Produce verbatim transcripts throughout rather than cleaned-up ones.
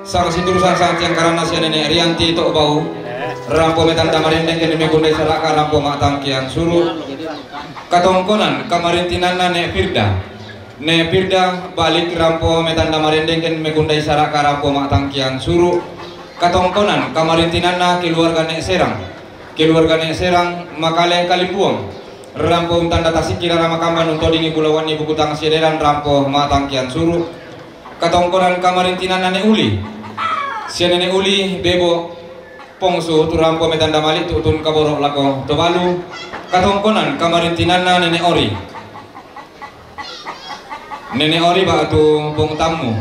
Sanga siturusan sanga tiangkaranna sia Nene' Rianti to' bau, rampo metanda marendeng kenne mekundai saraka rampo ma'tangkian suru'. Katongkonan kamarintinanna Ne' Firda. Ne' Firda balik rampo metanda marendeng kenne mekundai saraka rampo ma'tangkian suru'. Katongkonan kamarintinanna keluarga Ne' Serang. Keluarga Ne' Serang Makale Kalimbuang. Rampo untanda tasikki rara makamban untodingi bulawanni buku tang siederan rampo ma'tangkian suru'. Katongkonan kamarintinanna Ne' Uli. Sia Nene' Uli, Bebo, Pongsu, tu rampo metanda mali tu'tun kaboro' lako Tobalu. Katongkonan kamarintinanna Nene' Ori. Nene' Ori ba'tu Pong Tammu.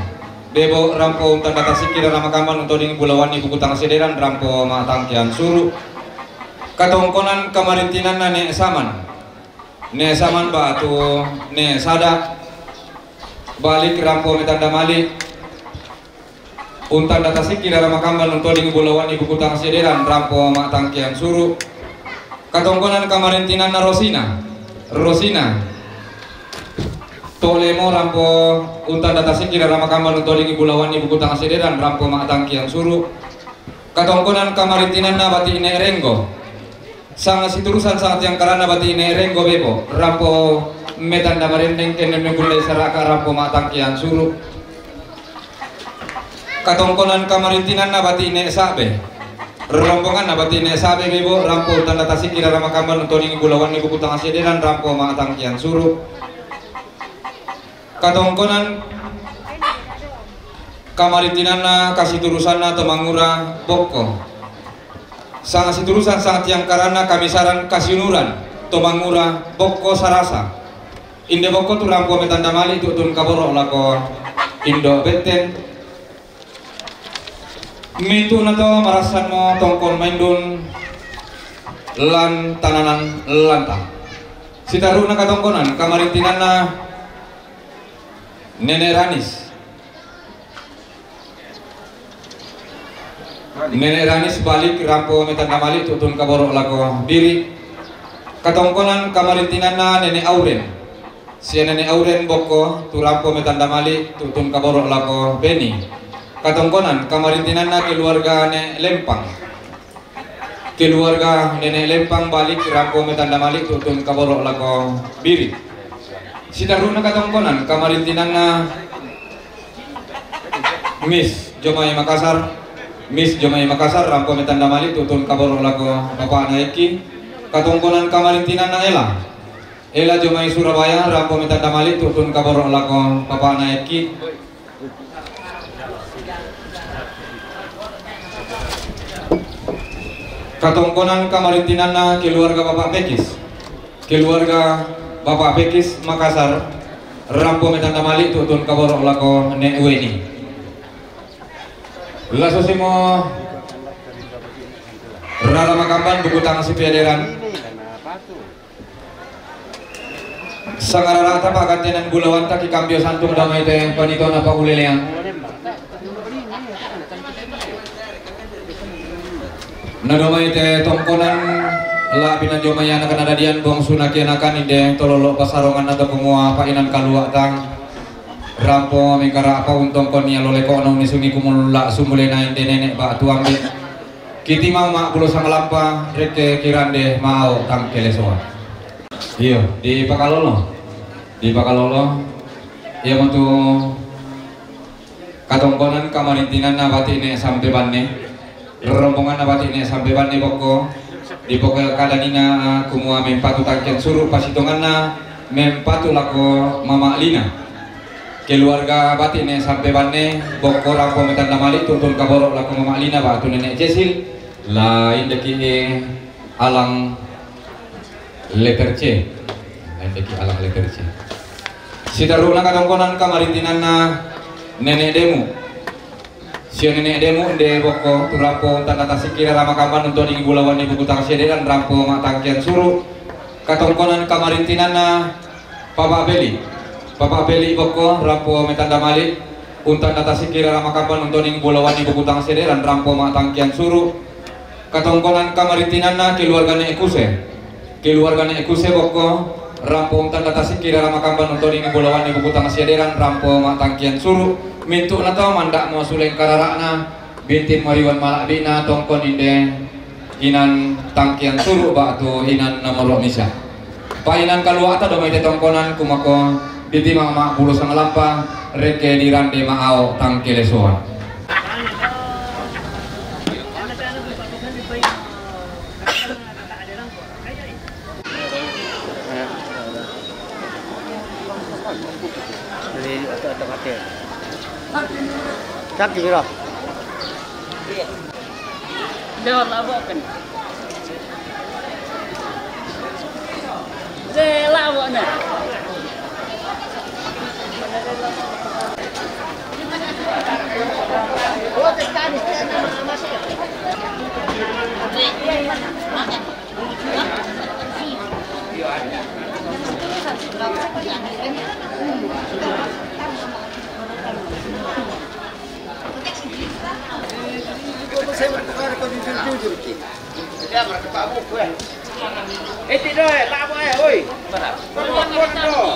Bebo rampo untanda tasikki rara makamban untodingi bulawanni buku tang siederan rampo ma'tangkian suru'. Katongkonan kamarintinanna Ne' Saman. Ne' Saman ba'tu Ne' Sada. Balik rampo metanda mali. Untanda tasikki rara makamban untodingi bulawanni buku tang siederan rampo ma'tangkian suru'. Katongkonan kamarintinanna Rosina. Rosina. To' Lemo rampo untanda tasikki rara makamban untodingi bulawanni buku tang siederan rampo ma'tangkian suru'. Katongkonan kamarintinanna Bati' Ne' Renggo. Sanga siturusan sanga tiangkaranna Bati' Ne' Renggo, Bebo. Rampo metanda marendeng kenne mekundai saraka rampo ma'tangkian suru'. Katongkonan kamarintinanna Bati' Ne' Sa'be. Rombonganna Bati' Ne' Sa'be, Bebo, rampo untanda tasikki rara makamban untodingi bulawanni buku tang siederan rampo ma'tangkian suru'. Katongkonan kamarintinanna kasiturusanna to Mangura Bokko. Sanga siturusan sanga tiangkaranna kamisaran kasiunuran to Mangura Bokko Sarasa. Inde Bokko tu rampo metanda mali tu'tun kaboro' lako Indo' Betten. Mintu'na to marassanmo tongkon maindun lan tananan lanta. Sitaru'na katongkonan kamarintinanna Nene' Ranis. Nene' Ranis balik rampo metanda mali tu'tun kaboro' lako Biri. Katongkonan kamarintinanna Nene' Auren. Sia Nene' Auren Bokko tu rampo metanda mali tu'tun kaboro' lako Beni. Katongkonan kamarintinanna keluarga Ne' Lempang. Keluarga Nene' Lempang balik rampo metanda mali tu'tun kaboro' lako Biri. Sitaru'na katongkonan kamarintinanna Miss Jomai Makassar. Miss Jomai Makassar rampo metanda mali tu'tun kaboro' lako bapa'na Eki. Katongkonan kamarintinanna Ela. Ela Jomai Surabaya rampo metanda mali tu'tun kaboro' lako bapa'na Eki. Katongkonan kamarintinanna keluarga Bapak Pekis. Keluarga Bapak Pekis Makassar rampo metanda mali tu'tun kaboro' lako Ne' Weni. Lasu simo rara makamban buku tang sipiederan. Sangarara'ta pa'gattenan bulawanta kikambio santung dao mai te panitona pa'uleleang. Na dao mai te tongkonan la'bina dio mai anakna dadian bongsu nakianakan inde tololo pasaronganna to kumua pa'inan kalua'ta. Rampo mengkara apa untongkon ia loleko'na unisungi kumulla sumulena inde nene' ba'tu ambe'. Kitimau ma' pulo sangalampa rekke kirande ma'ao tangkelesoa. Iyo, dipakalolo. Dipakalolo. Iamotu katongkonan kamarintinanna Bati' Ne' Sampe Banne. Rombonganna Bati' Ne' Sampe Banne Bokko. Dipokadanina kumua mempatu tangkian suru' pasitonganna mempatu lako mama'lina. Keluarga Bati' Ne' Sampe Banne Bokko rampo metanda mali tu'tun kaboro' lako mama'lina ba'tu Nene' Cecil. La indeki alang letter C. La indeki alang letter C. Sitaru'na katongkonan kamarintinanna Nene' Demu. Sia Nene' Demu inde Bokko tu rampo tanda tasikki rara makamban untodingi bulawanni buku tang siederan rampo ma'tangkian suru'. Katongkonan kamarintinanna Papa' Beli. Papa' Beli Bokko rampo metanda mali untanda tasikki rara makamban untodingi bulawanni buku tang siederan rampo ma'tangkian suru'. Katongkonan kamarintinanna keluarga Ne' Kuse. Keluarga Ne' Kuse Bokko rampo untanda tasikki rara makamban untodingi bulawanni buku tang siederan rampo ma'tangkian suru'. Mintu'na to manda'mo suleng karara'na, binti moriwan mala'bi'na tongkon inde inan tangkian turu' ba'tu inan nomoro' misa. Painan kalua'ta dao mai te tongkonan kumako, binti ma'ma'pulo sangalampa, rekke dirande ma'ao tangke lesoan. Jadi, ada, ada mati. Sakit, bro. Jangan labok kan. Saya labok nih. Eh, tidak, eh, tak apa, eh, oi. Perempuan, perempuan, tuh.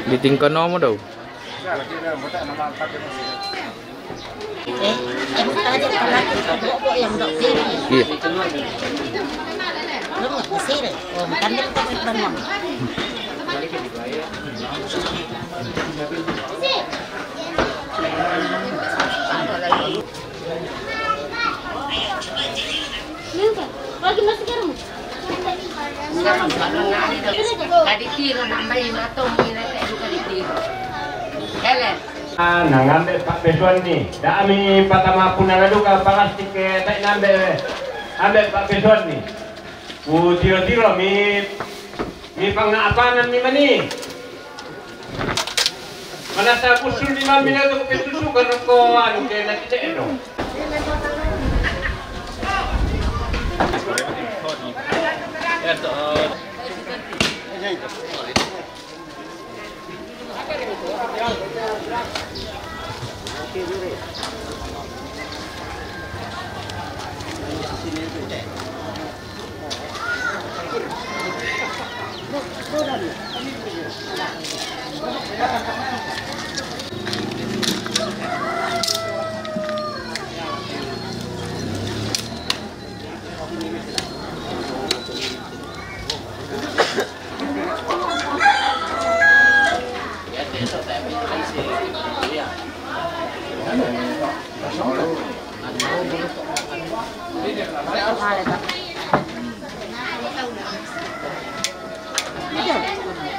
Di tingkah nomor dong. Eh, eh, bukan aja, bukan laki, bukan yang dok sini. Iya. Lu nggak ke sini. Oh, makan dulu, kita makan. Lagi masuk ke rumah. Tadi tiro nambai matong ni, nanti bukan tiro. Helen. Ah, nangambe' pa'pesuanni. Da'mi patama punna naduka palastik ke, tae nambe', ambe' pa'pesuanni. Kutiro-tiro mi, mi pangnga'apananni mani. Manassa bussul limammi nato kupesusukan ko anu ke na ceddo.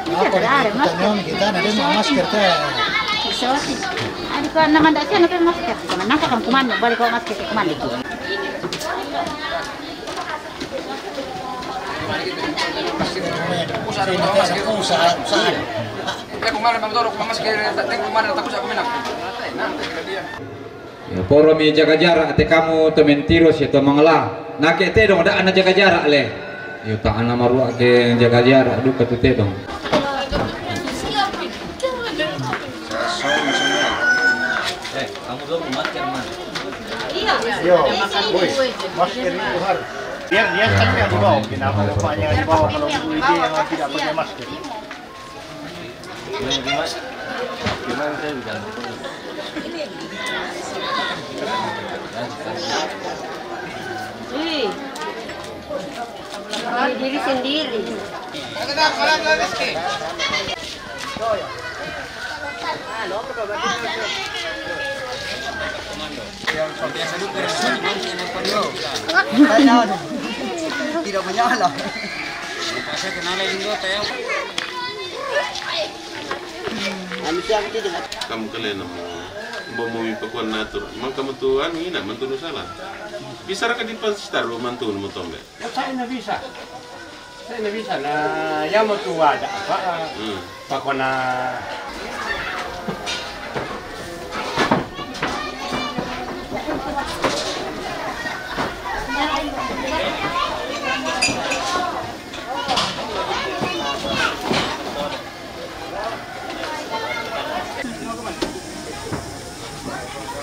Iya, ada, ada masker. Kita ada masker, teh. Iso sih. Aduh, kok nama ndak sih, nggak masker. Jangan nangka kan komando, balik kok masker ke komando itu. Usaha, usaha, usaha. Ya, kemarin Bang Toro, kemarin masker, tak tengok kemarin, tak usah kemarin. Nanti kejadian. Ya, poromi jaga jarak, te kamu to mentiro sia to mangala. Nake tedong, da' na jaga jarak le. Yo, ta ana marua ke jaga jarak duka tu tedong. Eh, kamu dulu masker, Man. Yo, boy, masker itu harus. Biar dia kan yang di bawah. Kenapa bapaknya di bawah kalau ibu dia yang tidak pakai masker? Ih. Diri sendiri. Tidak menyala. Saya kenal Lindo, teh. Anu siang itu, Mak. Kamu kalena mo, mbo mo mi pakuan natur. Mangka mo tu anu ina, menturu salah. Bisa raka di pasar lo mantu mo tombe. Sai na bisa. Sai na bisa na ya mo tu ada apa. Hmm. Pakona.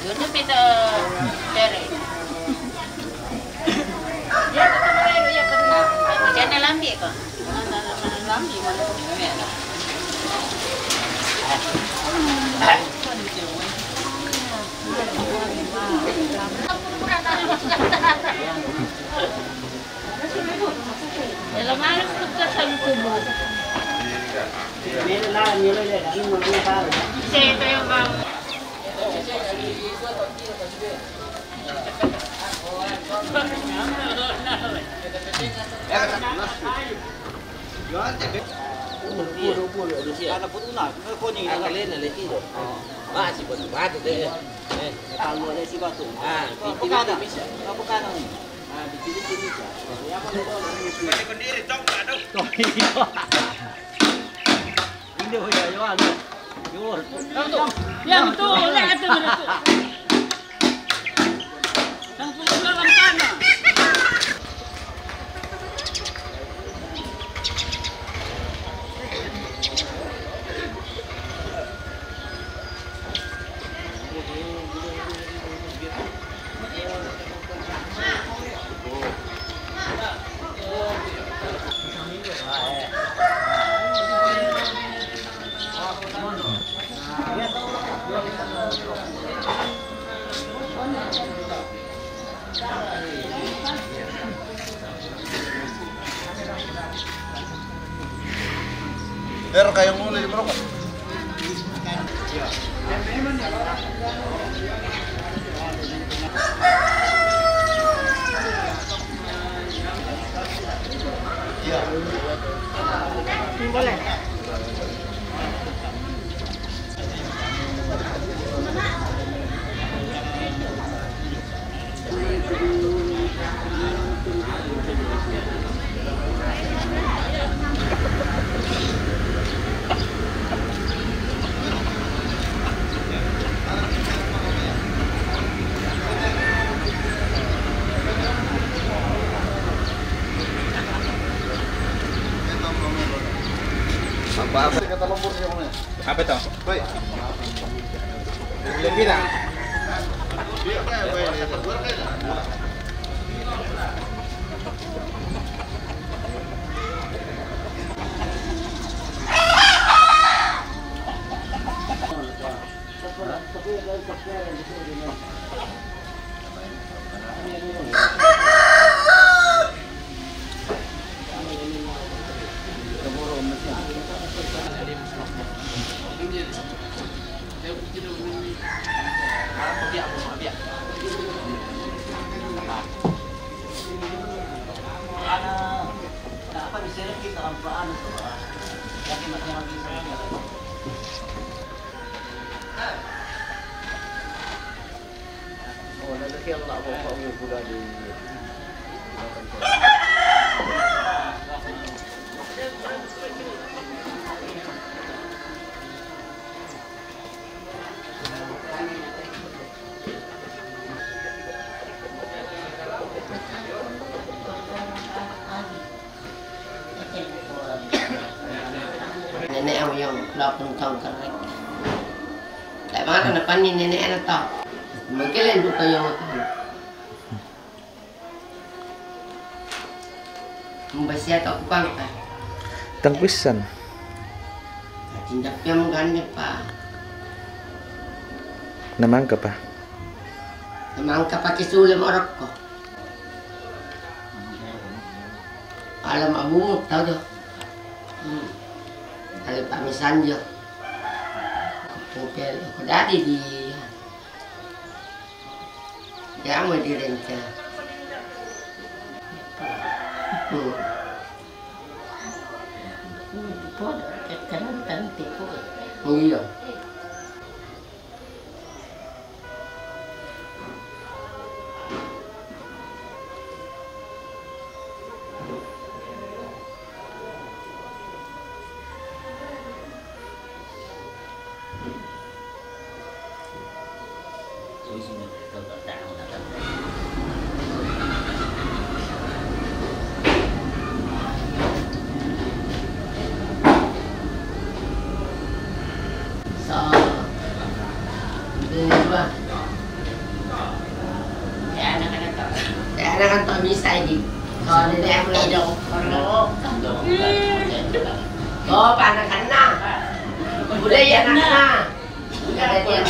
Yun yung pito, pere. Yan, ito na kayo, yan, pati na. Diyan na lang, di ko. Ano na naman ang lambi, wala ko na yan. Pero kayong muna yung bro. Apa, apa? Apa to? Hoy. Lebih na. Nenek ang yung lapun tong kerek. Kaya mana na panin nenek ano to? Magkailan doon kayo matulog? Ang basya to, kupang ka. Tangkwisan. At hindi pa yung ganda pa. Namang ka pa. Namang ka pa kisulam orak ko. Alam abungot tau do. Hmm. Alam pamisan yo. Kupel ko dati di. Kaya mo di rin siya. Hmm. Hindi po, kakarantante po eh. Iya. Anak-anak tak bisa ini. Kalau dia yang melajong. Oh, panakan na. Udah ya, anak na. Udah dia.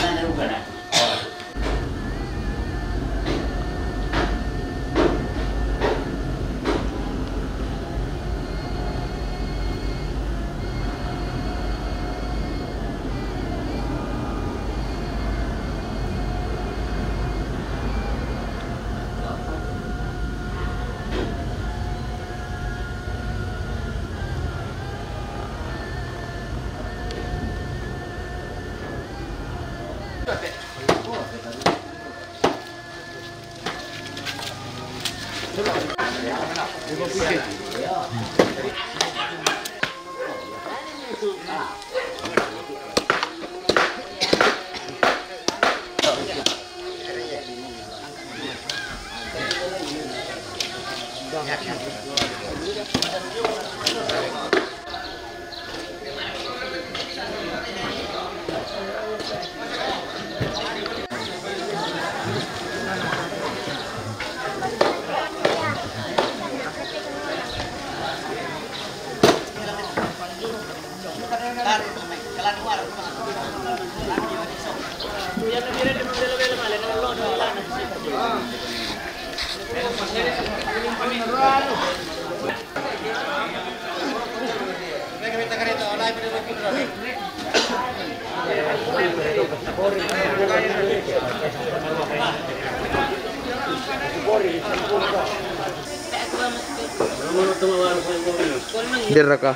Birra ka?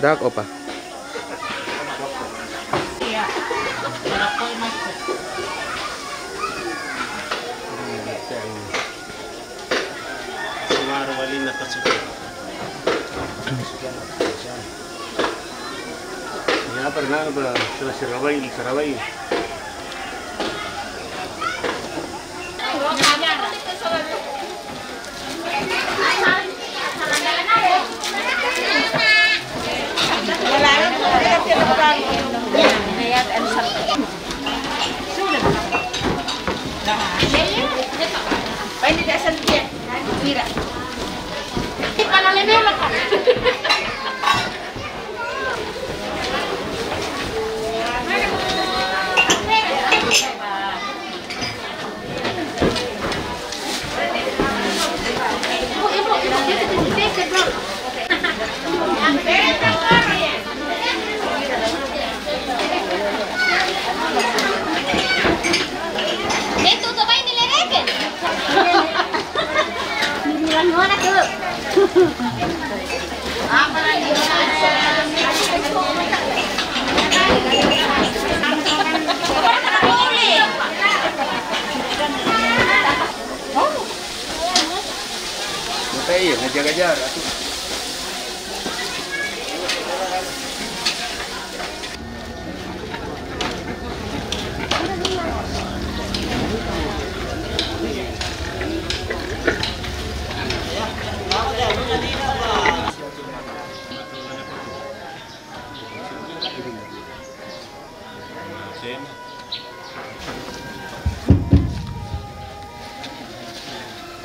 Dak opa. Ya, pernah ba sira sira bai, sira bai. Mata iya, ngajar-ngajar.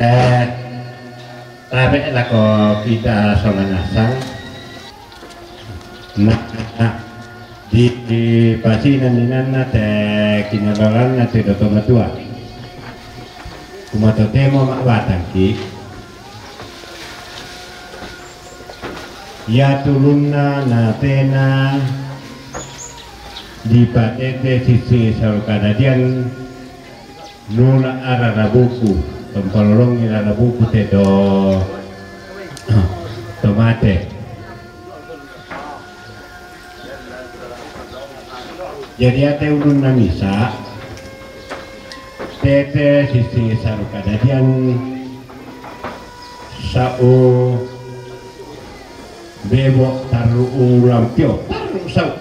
Eh, tabe' lako kita songa nasang. Na, di, di pasinan ninanna te kinalalanna te doto matua. Kumatotemo ma'batangki. Iya tulunna natena dipatete sisi salu kadadian nula arara buku, tompalolongi arara buku te do tomate. Jadi ate ulunna misa tete sisi salu kadadian sa'u bebo tarru ulampio tarru sa'u.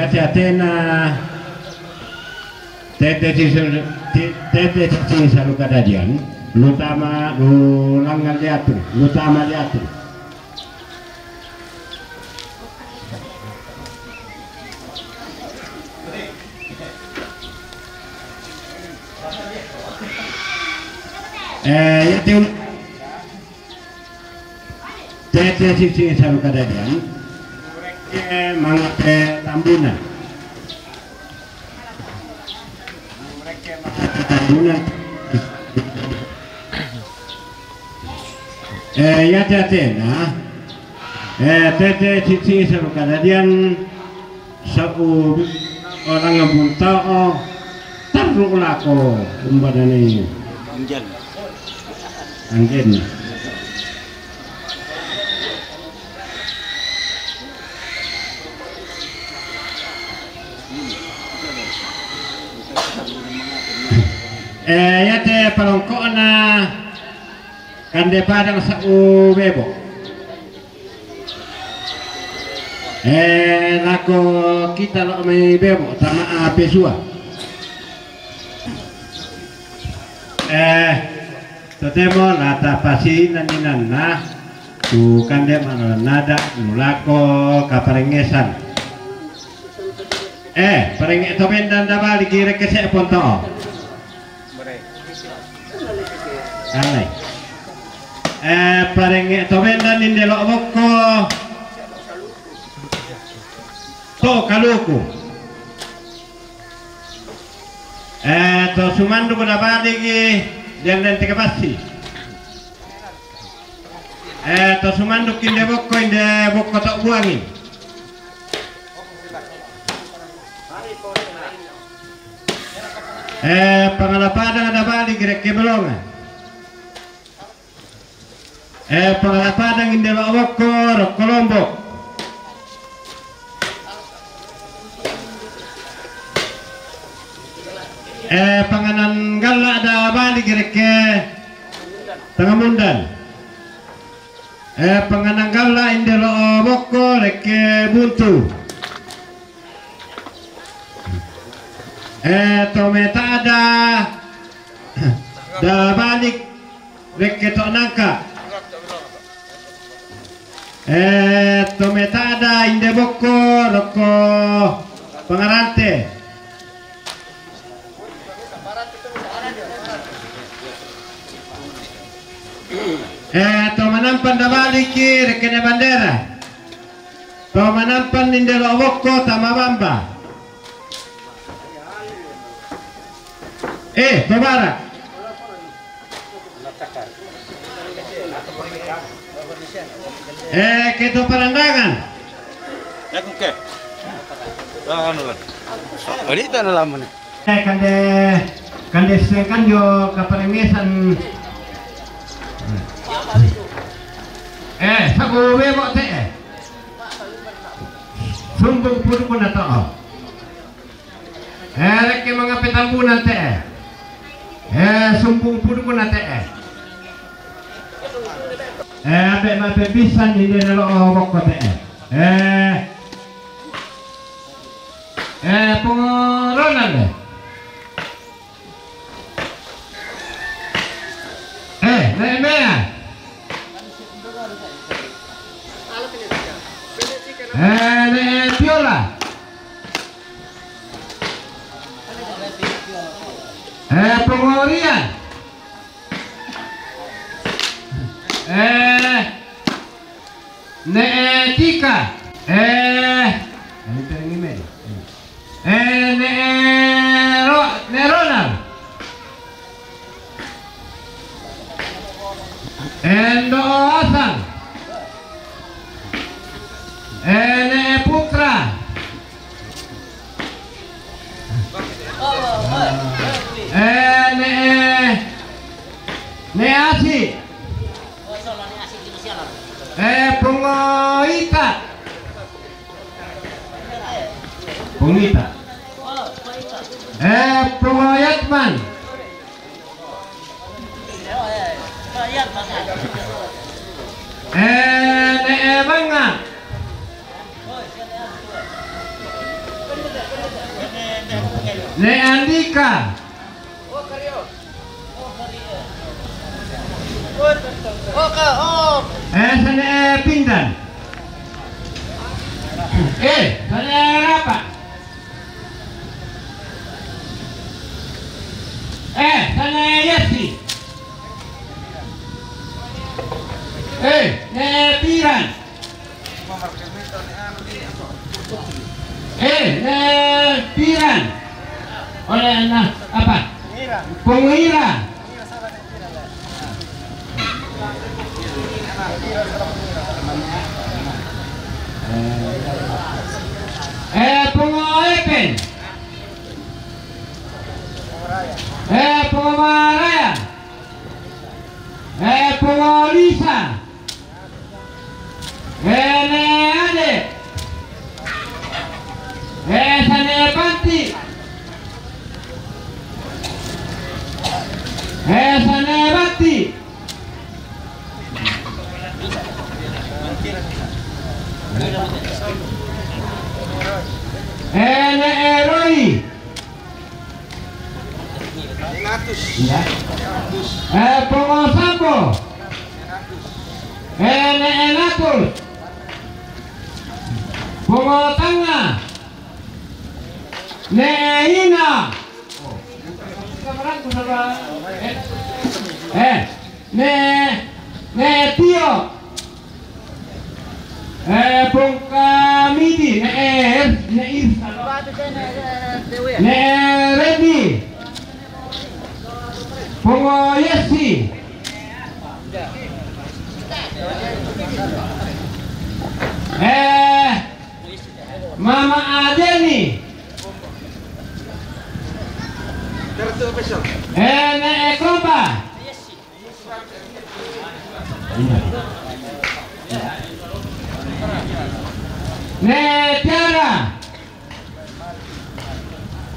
Siatena tete sisi, tete sisi salu kadadian, lutama, lulangan liatu, lutama liatu. Eh, ya, tiun. Tete sisi salu kadadian. Manga pe tambunan. Tambunan. Eh, ya tete na. Eh, tete sisi salu kadadian. Sa'u orang ngabunta o tarru lako umbanane. Anggen. Anggen. Eh, ya te palongko'na kande padang sa'u bebo. Eh, lako kita lo mai bebo, tama ape sua. Eh, totemo la tapasi naninanna, tu kande manada nulako kaparengesan. Eh, parenge to bendan da bali kire kese ponto. Alai. Eh, parenge to bendan inde lo bokko. To kaluku. Eh, to sumanduk na badigi diang dan tiga pasti. Eh, to sumanduk inde bokko, inde bokko to buangi. Eh, pangalapadang ada balik rekke belonga. Eh, pangalapadang inde lo bokko, rokko lombok. Eh, panganan galla ada balik rekke tengah mundan. Eh, panganan galla inde lo bokko rekke buntu. Eh, to meta ada da balik rekke to nangka. Eh, to meta ada inde bokko rokko pangarante. Eh, to manampan da baliki rekkene bandera. To manampan inde lo bokko tama bamba. Eh, to bara. Eh, ke to parandangan. Oke. Anu lah. Berita na lamanya. Eh, kande, kande sengkan jo kaparengesan. Eh, saku bebo te. Sumbung purukuna to. Eh, rekke manga petambunan te. Eh, sumbung purukuna te. Eh, ape ma pebisan inde lo bokko te. Eh. Eh, pungoronan de. Eh, ne mea. Eh, ne piola. Eh, pungorian. Eh, ne tika. Eh, eh, ne ro, ne Ronald. Endo Hasan. Eh, ne Putra. Eh, ne, ne Asi. Eh, Pungo Ita. Pungita. Eh, Pungo Yatman. Eh, ne, eh, manga. Ne'e Andika. Eh, sane, eh, Pindan. Eh, sane, eh, Rapa. Eh, sane, eh, Yesi. Eh, ne, eh, Piran. Eh, ne, eh, Piran. Oleh na, apa? Punguira. Eh, Pungo Epen. Eh, Pungo Maraya. Eh, Pungo Lisa. Eh, ne Ade. Eh, sane Banti. Eh, sane Banti. Eh, ne Eroi. Iya. Eh, Pungo Sambo. Eh, ne Enatus. Pungo Tanga. Ne Ina. Eh, ne, ne Tio. Eh, Pungo Kamidi, ne, eh, ne Irsa. Ne Redi. Pungo Yesi. Eh, Mama Adeni. Eh, ne Ekoba. Ne Tiara.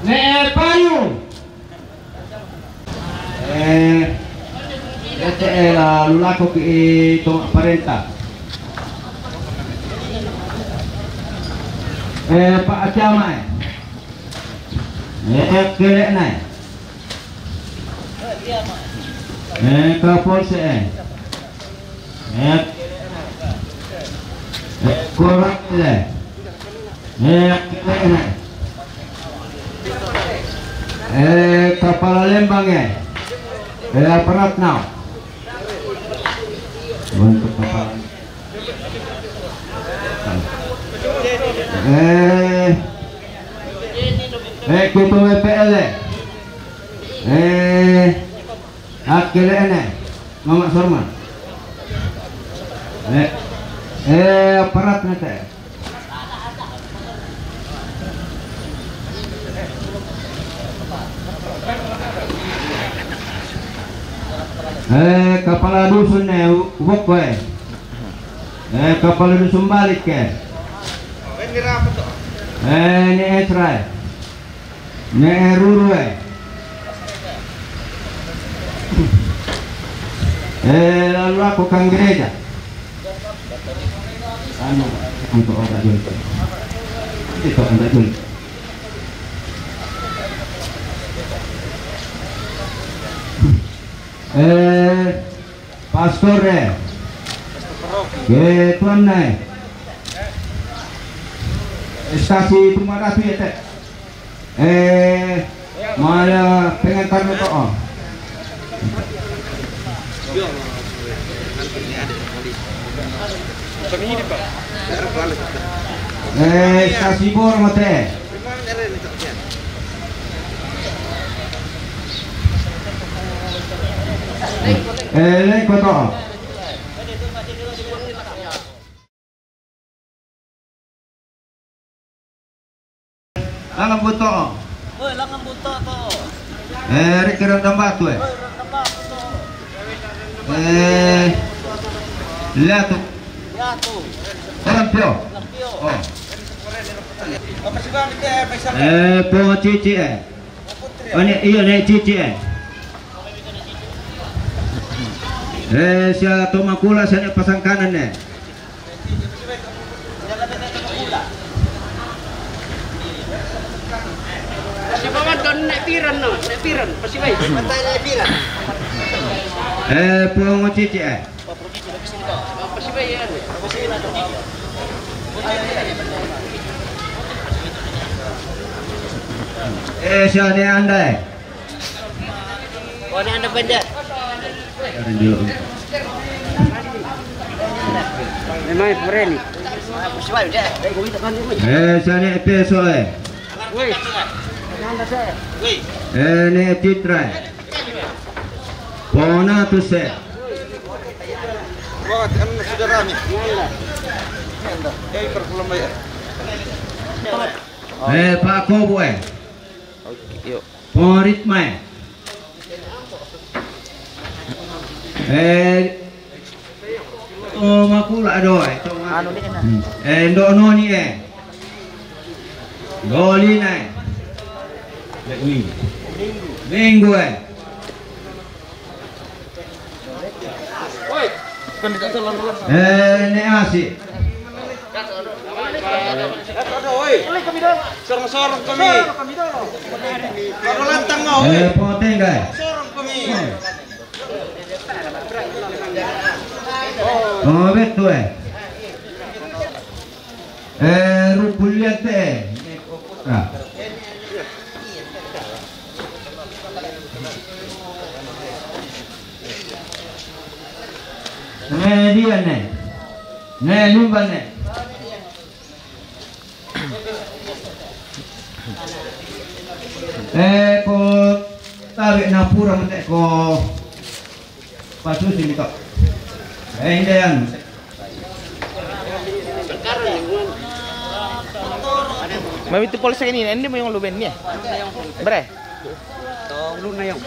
Ne Payung. Eh, ete, eh, la lulaku ki i toma parenta. Eh, Pak Acama, eh. Eh, kele nai. Eh, Kapolsek, eh. Eh. Eh, Korang, eh. Eh, eh, eh, Kepala Lembang, eh. Eh, aparat now. Untuk kepala. Eh, eh, ketua W P L, eh. Eh, Akele ene, Mamak Sorman. Eh, eh, aparat nete. Eh, kepala dusun ne, u-, wok we. Eh, kepala dusun balik ke. Eh, ne Esra. Ne Ruru, eh. Eh, lalu aku kang gereja. Anu, untuk orang dulu. Itu orang dulu. Eh, Pastor, eh. Ke tuan, eh. Stasi Tumaratu ya, Teh. Eh, maya pengantar motor, oh. Eh, stasi bor mate. Eh, lengko to. Langan buto. Woi, langan buto to. Eh, riki rendang batu, eh. Woi, rendang batu to. Eh, lihat tuh. Lihat tuh. Orang pio. Orang pio. Oh. Apa sih, Bang? Kita, eh, Faisal. Eh, po cici, eh. Oh, ini, iya, nih, cici, eh. Eh, sia to makula, sia ne pasang kanan, eh. Naik piran no, naik piran, pasti baik. Eh, pungo cici eh. Pasti baik ya. Eh, siapa ni anda eh? Oh, ni anda benda. Memang keren ni. Eh, siapa ni peso eh? Eh, ne citra. Pona tu se. Wah, kan sudah rame. Eh, perlu bayar. Eh, Pak Kobo eh. Oke, yuk. Porit mai. Eh, to makula do eh. Anu ni kena. Hmm. Eh, ndo noni eh. Doli nai. Minggu. Minggu eh. Eh, ne asi. Sorong-sorong kami. Kalau lantang mau. Eh, poteng gai. Sorong kami. Oh, betul eh. Eh, rupuliate. Nah. Ne dia ne. Ne lumba ne. Eh, ko tabe na pura mate ko. Pasu sini kok. Eh, ini yang. Mami tu polsek ini, ini mau yang lu ben ni, eh? Bre? Tong lu na yang.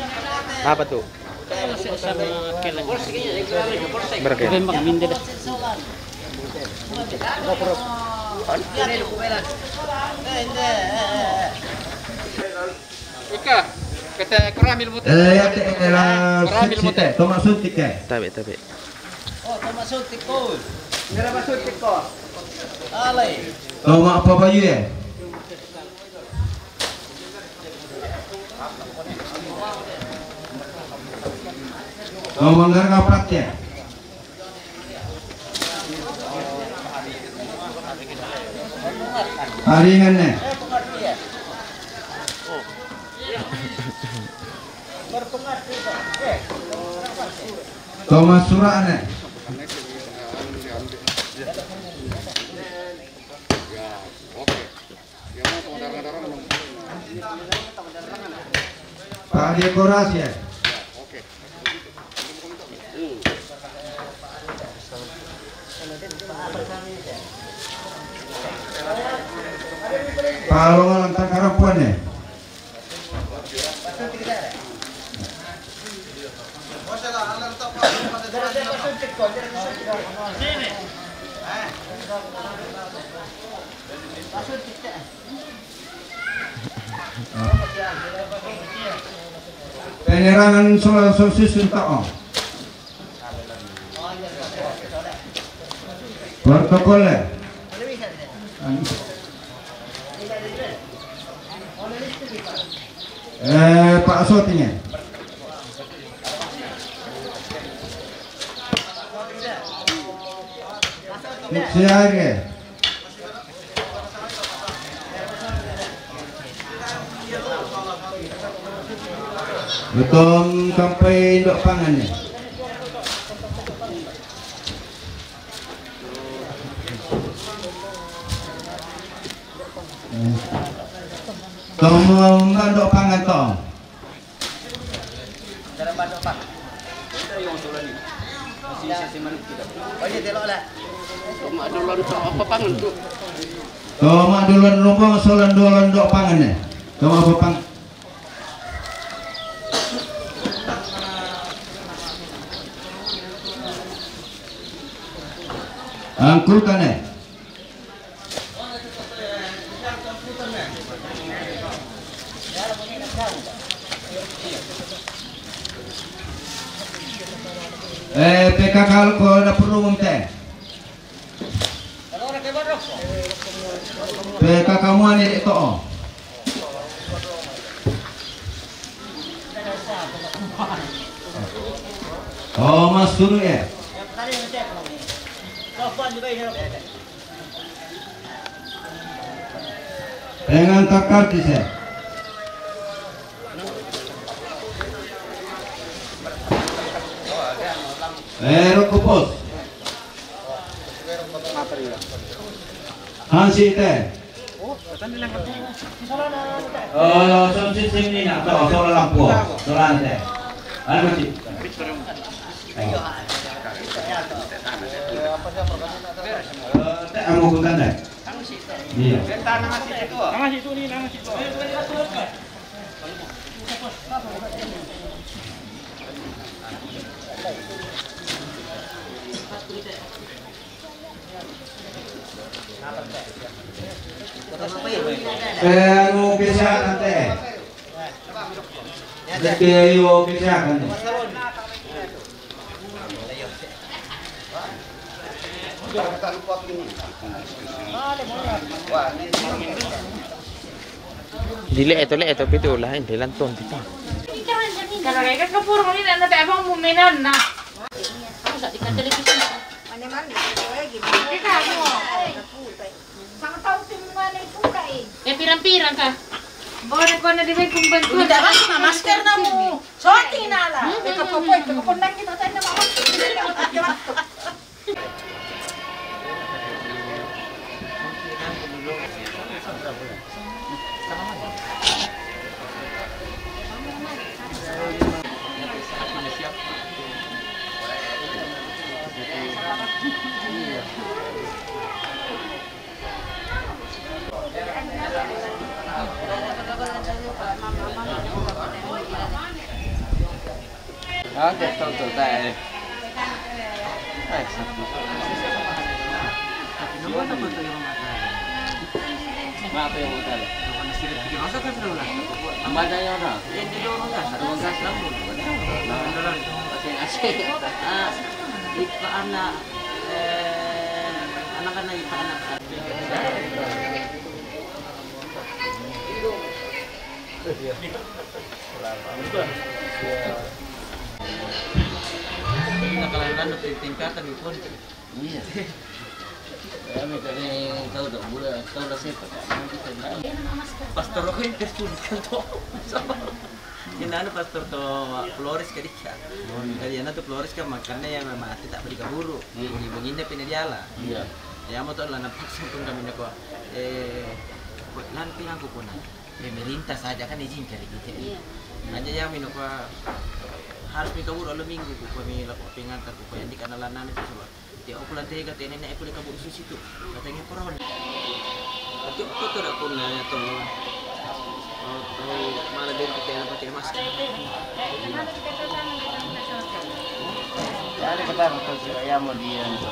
Apa tu? Bre? Bembang minda dah. Ika, kata keramil muter. Eh, ya, te, eh, la, keramil muter. Toma suntik eh. Tabe, tabe. Oh, toma suntik ko. Ngira ba suntik ko. Alai. Toma apa bayu eh? Toma ngarang apa eh? Paringan ne. Toma surat ne. Pak dekorasi eh. Palongan takaran puan eh. Penerangan soal sosis untuk, oh. Protokol eh. Eh, Pak Sotinya. Siaga. Betul sampai dok pangan ni. Tong mau mandok pangan tong. Toma duluan tong apa pangan tu? Toma duluan rombong solan duluan dok pangan eh. Toma apa pangan? Angkutan eh. Eh, P K K ko dapur umum te. P K K muani de to. Oh, Mas Sunu ya. Dengan takar di saya. Eh, Rokopos. Hansi te. Oh, so si sini nak to, so lampu, so lante. Anu si. Eh, te amo ko tanda. Iya. Eh, anu, bisa nanti. Nanti ayo bisa nanti. Dile eto, le eto, pitu lah, ini lanton kita. Kalau kayak ke purung ini, nanti abang mau mainan, nah. Aku tak dikasih lagi. Mana-mana, lagi. Kita mau. Sama tahu tim mana itu, Kak, eh? Eh, pirang-pirang, Kak. Boleh, kau nak diberi pembantu. Tidak, Mas, masker namu. Sorti nala. Ito po po, ito po po, nang kita tayo na mama. Ah, betul tu, tak, eh. Eh, satu. Apa yang mau tahu? Ada yang orang? Ada yang gas lampu. Nah, masih ngasih. Ah, itu anak, eh, anak-anak itu anak. Ini nakalan-kalan na tingkatan ni pun. Iya. Kami kami tahu tak boleh tahu lah siapa tak. Pastor aku yang tertulis kan tu. Ini anu pastor tu Flores ke dia. Dari anak tu Flores kan makannya ya memang tak beri kaburu. Di bengine pina diala. Iya. Ya mau tahu lah nampak sempun kami nak kau. Eh, buat lanting aku pun. Pemerintah saja kan izin kali kita. Iya. Aja yang minum apa harus minta urut lo minggu ku kami lakukan pengantar ku yang di kanalan itu coba. Dia aku lantai kata nenek aku dekat bukit susi tu. Katanya corona. Tapi aku tu dah pun nanya tu. Oh, tahu malah dia pakai apa pakai masker. Jadi pertama tu saya mau dia tu.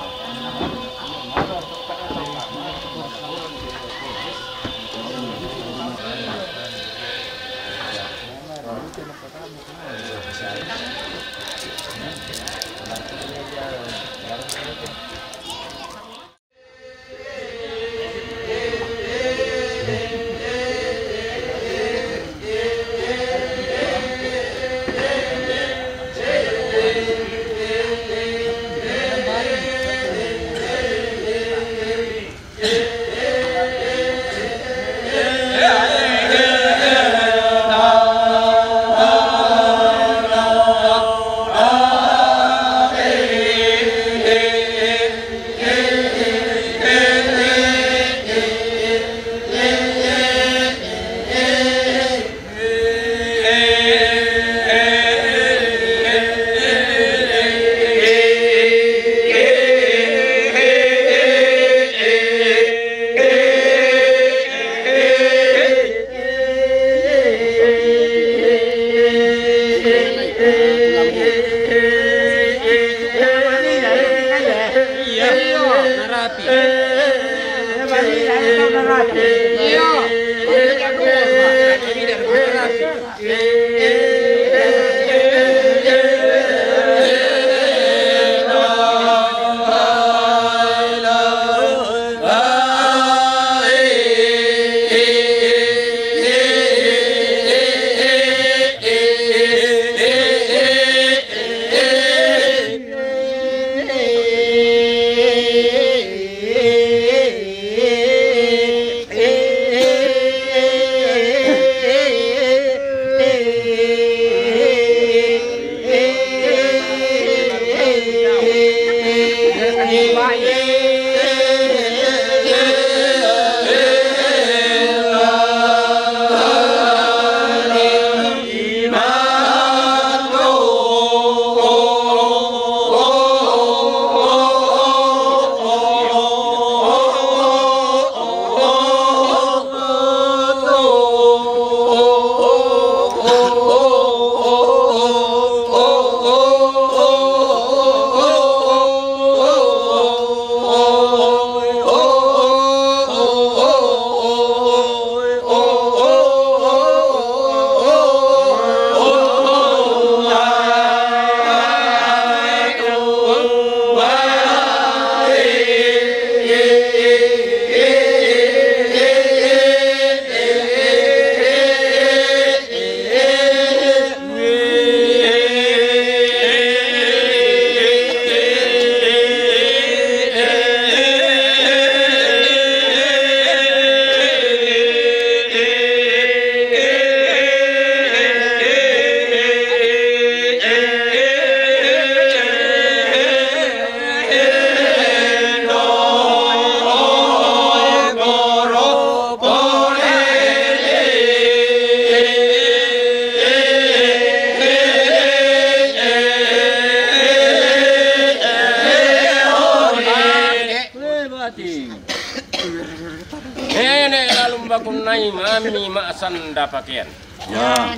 Ene lalum bakun nai mami ma sanda pakean. Ya.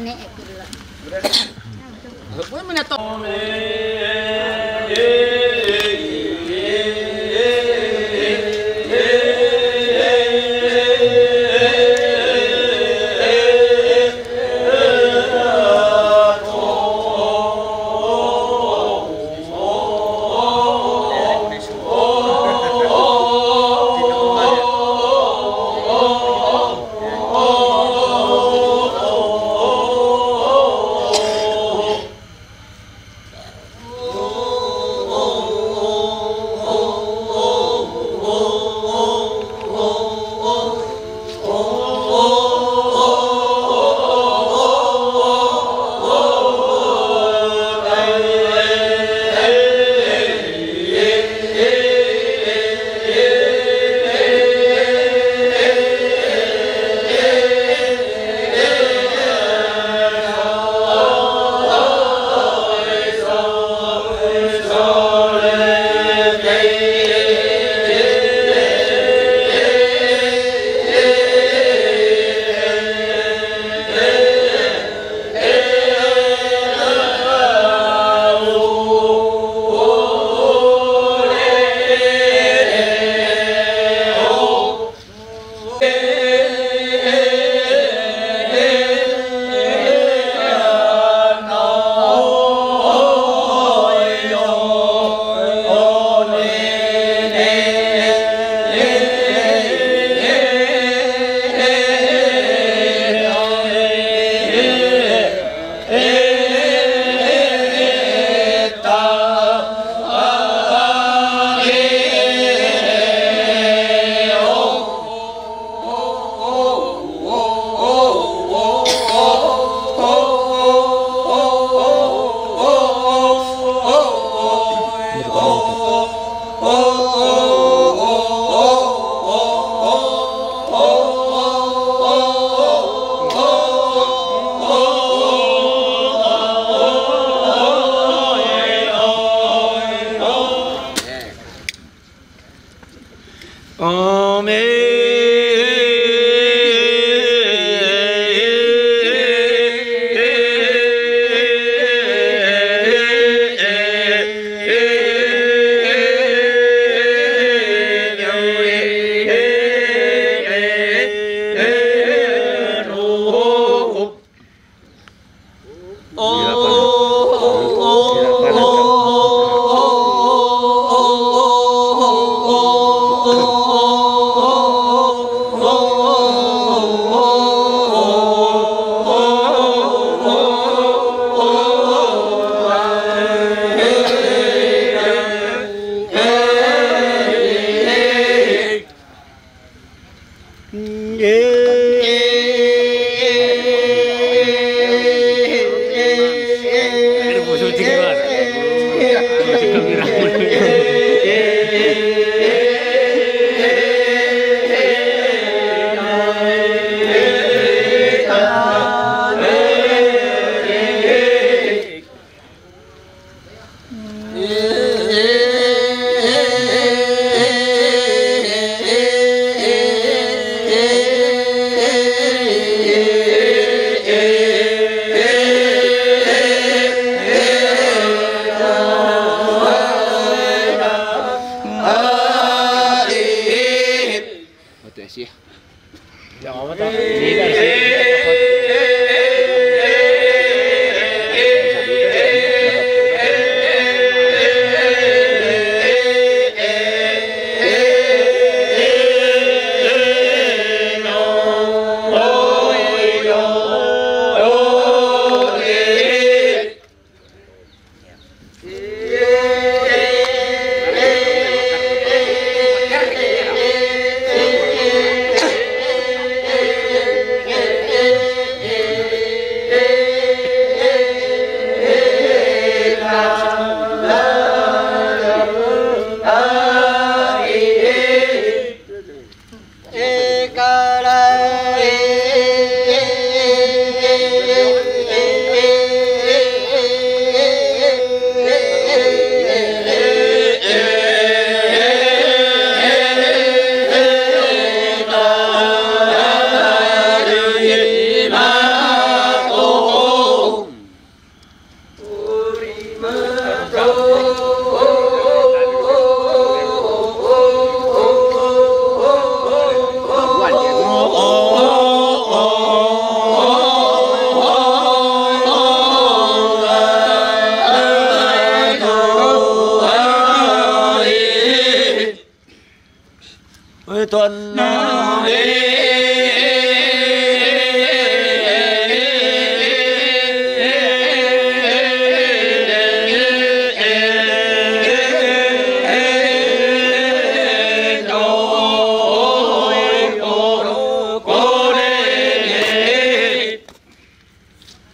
Sih.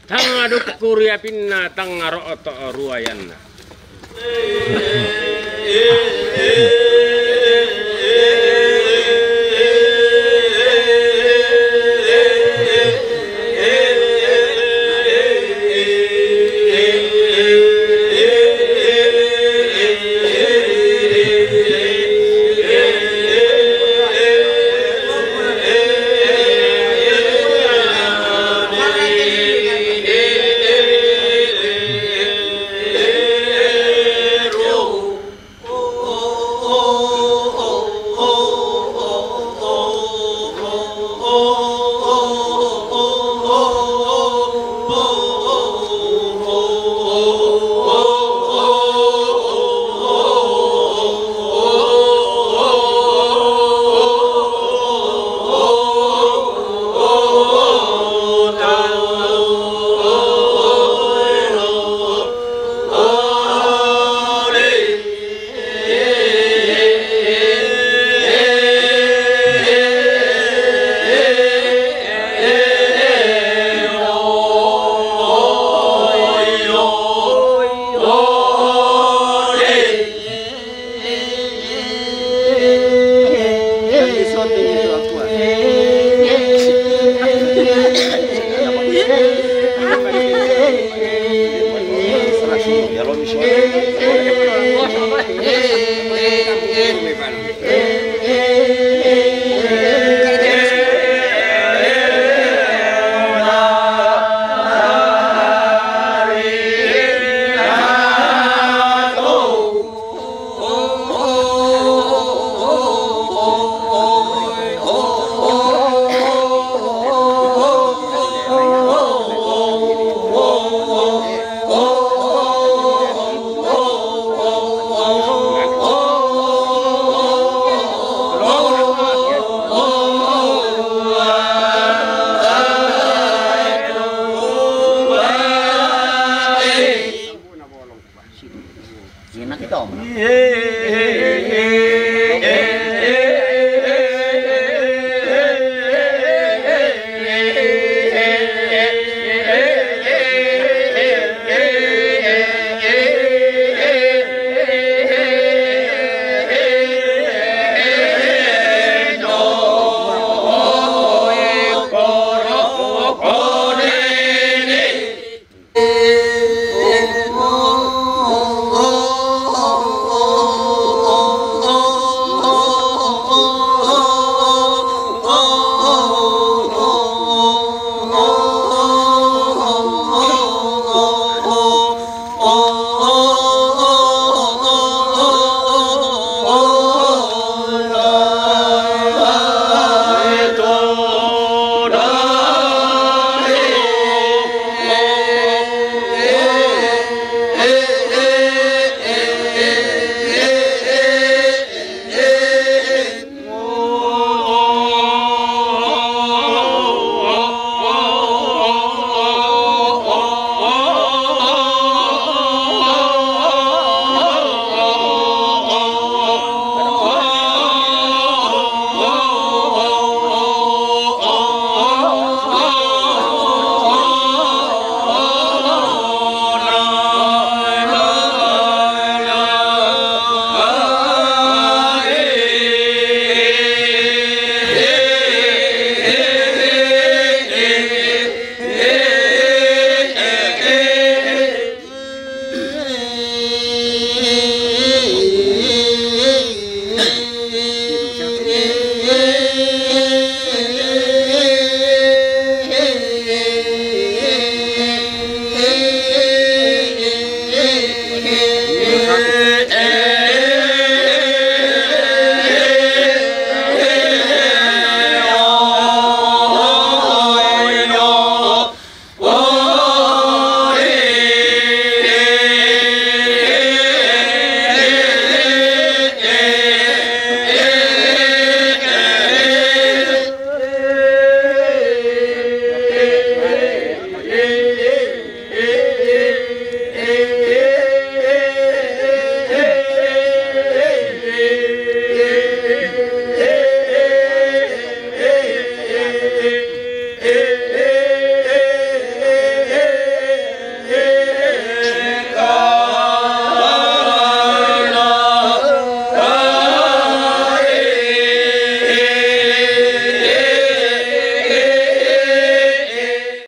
Tanga dukku riapinna, tanga ro'to ruayanna.